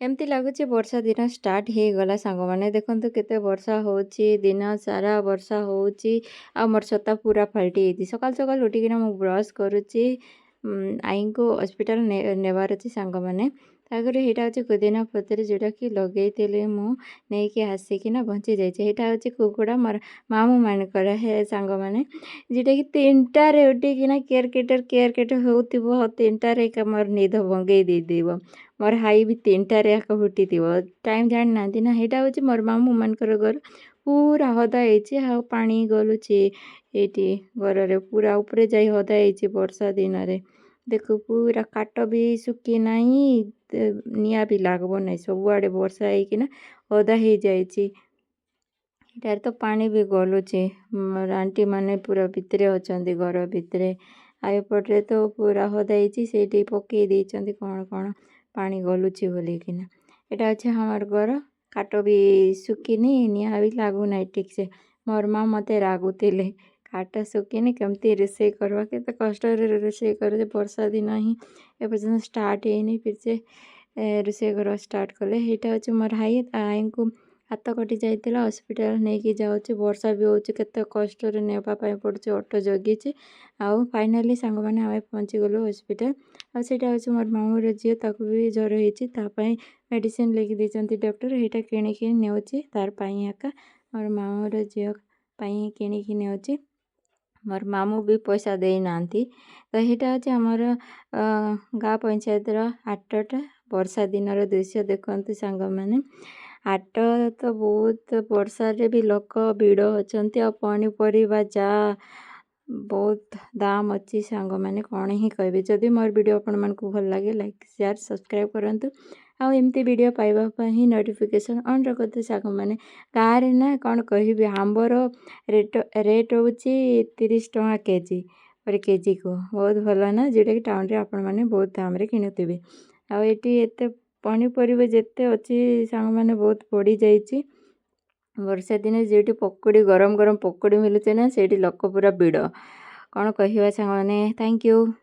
ଏମିତି ଲାଗୁଛି ବର୍ଷା ଦିନ ଷ୍ଟାର୍ଟ ହେଇଗଲା। ସାଙ୍ଗମାନେ, ଦେଖନ୍ତୁ କେତେ ବର୍ଷା ହେଉଛି, ଦିନ ସାରା ବର୍ଷା ହେଉଛି। ଆଉ ମୋର ଛତା ପୁରା ଫାଟି ଯାଇଛି। ସକାଳୁ ସକାଳୁ ଉଠିକିନା ମୁଁ ବ୍ରସ୍ କରୁଛି। ଆଈଙ୍କୁ ହସ୍ପିଟାଲ ନେବାର ଅଛି ସାଙ୍ଗମାନେ। ତାପରେ ଏଇଟା ହେଉଛି ପୁଦିନା ପତ୍ର, ଯେଉଁଟାକି ଲଗେଇଥିଲି ମୁଁ, ନେଇକି ଆସିକିନା ବଞ୍ଚି ଯାଇଛି। ଏଇଟା ହେଉଛି କୁକୁଡ଼ା ମୋର ମାମୁଁ ମାନଙ୍କର ହେ ସାଙ୍ଗମାନେ, ଯେଉଁଟାକି 3ଟାରେ ଉଠିକିନା କେର୍ କେଟର କେର୍ କେଟର ହେଉଥିବ। 3ଟାରେ ଏକା ମୋର ନିଦ ଭଙ୍ଗେଇ ଦେଇଦେବ। ମୋର ହାଇ ବି 3ଟାରେ ଏକା ଉଠିଥିବ, ଟାଇମ୍ ଜାଣିନାହାନ୍ତି ନା। ଏଇଟା ହେଉଛି ମୋର ମାମୁଁ ମାନଙ୍କର ଘର। ପୁରା ଓଦା ହେଇଛି ଆଉ ପାଣି ଗଲୁଛି ଏଇଠି ଘରରେ, ପୁରା ଉପରେ ଯାଇ ଓଦା ହେଇଛି ବର୍ଷା ଦିନରେ। ଦେଖ, ପୁରା କାଠ ବି ଶୁଖି ନାହିଁ, ନିଆଁ ବି ଲାଗବ ନାହିଁ। ସବୁଆଡ଼େ ବର୍ଷା ହେଇକିନା ଓଦା ହେଇଯାଇଛି। ଏଠାରେ ତ ପାଣି ବି ଗଲୁଛି। ମୋର ଆଣ୍ଟି ମାନେ ପୁରା ଭିତରେ ଅଛନ୍ତି, ଘର ଭିତରେ। ଆଉ ଏପଟରେ ତ ପୁରା ଓଦା ହେଇଛି, ସେଇଠି ପକେଇ ଦେଇଛନ୍ତି କ'ଣ କ'ଣ ପାଣି ଗଲୁଛି ବୋଲିକିନା। ଏଇଟା ଅଛି ଆମର ଘର। କାଠ ବି ଶୁଖିନି, ନିଆଁ ବି ଲାଗୁନାହିଁ ଠିକ୍ସେ। ମୋର ମା ମୋତେ ରାଗୁଥିଲେ, କାଠ ଶୁଖିନି, କେମିତି ରୋଷେଇ କରିବା, କେତେ କଷ୍ଟରେ ରୋଷେଇ କରୁଛି। ବର୍ଷା ଦିନ ହିଁ ଏପର୍ଯ୍ୟନ୍ତ ଷ୍ଟାର୍ଟ ହେଇନି, ଫିର୍ ସେ ରୋଷେଇ କରିବା ଷ୍ଟାର୍ଟ କଲେ। ଏଇଟା ହେଉଛି ମୋର ଆଈ। ଆଈଙ୍କୁ ହାତ କଟି ଯାଇଥିଲା, ହସ୍ପିଟାଲ ନେଇକି ଯାଉଛି। ବର୍ଷା ବି ହେଉଛି, କେତେ କଷ୍ଟରେ ନେବା ପାଇଁ ପଡ଼ୁଛି, ଅଟୋ ଜଗିଛି। ଆଉ ଫାଇନାଲି ସାଙ୍ଗମାନେ, ଆମେ ପହଞ୍ଚିଗଲୁ ହସ୍ପିଟାଲ। ଆଉ ସେଇଟା ହେଉଛି ମୋର ମାମୁଁର ଝିଅ, ତାକୁ ବି ଜ୍ୱର ହେଇଛି, ତା ପାଇଁ ମେଡ଼ିସିନ ଲେଖି ଦେଇଛନ୍ତି ଡକ୍ଟର। ଏଇଟା କିଣିକି ନେଉଛି ତାର ପାଇଁ ଏକା, ମୋର ମାମୁଁର ଝିଅ ପାଇଁ କିଣିକି ନେଉଛି। ମୋର ମାମୁଁ ବି ପଇସା ଦେଇନାହାନ୍ତି। ତ ଏଇଟା ହେଉଛି ଆମର ଗାଁ ପଞ୍ଚାୟତର ହାଟଟା। ବର୍ଷା ଦିନର ଦୃଶ୍ୟ ଦେଖନ୍ତୁ ସାଙ୍ଗମାନେ। ହାଟ ତ ବହୁତ ବର୍ଷାରେ ବି ଲୋକ ଭିଡ଼ ଅଛନ୍ତି। ଆଉ ପନିପରିବା ଯାହା ବହୁତ ଦାମ ଅଛି ସାଙ୍ଗମାନେ, କ'ଣ ହିଁ କହିବି। ଯଦି ମୋର ଭିଡ଼ିଓ ଆପଣମାନଙ୍କୁ ଭଲ ଲାଗେ, ଲାଇକ୍, ସେୟାର, ସବସ୍କ୍ରାଇବ୍ କରନ୍ତୁ। ଆଉ ଏମିତି ଭିଡ଼ିଓ ପାଇବା ପାଇଁ ହିଁ ନୋଟିଫିକେସନ୍ ଅନ୍ ରଖନ୍ତୁ ସାଙ୍ଗମାନେ। ଗାଁରେ ନା କ'ଣ କହିବି, ଆମ୍ବର ରେଟ୍ ହେଉଛି 30 ଟଙ୍କା କେଜି, ଗୋଟେ କେଜିକୁ। ବହୁତ ଭଲ ନା, ଯେଉଁଟାକି ଟାଉନରେ ଆପଣମାନେ ବହୁତ ଦାମରେ କିଣୁଥିବେ। ଆଉ ଏଠି ଏତେ ପନିପରିବା ଯେତେ ଅଛି ସାଙ୍ଗମାନେ, ବହୁତ ବଢ଼ିଯାଇଛି। ବର୍ଷା ଦିନେ ଯେଉଁଠି ପକୁଡ଼ି, ଗରମ ଗରମ ପକୁଡ଼ି ମିଳୁଛି ନା, ସେଇଠି ଲୋକ ପୁରା ଭିଡ଼। କ'ଣ କହିବା ସାଙ୍ଗମାନେ। Thank you.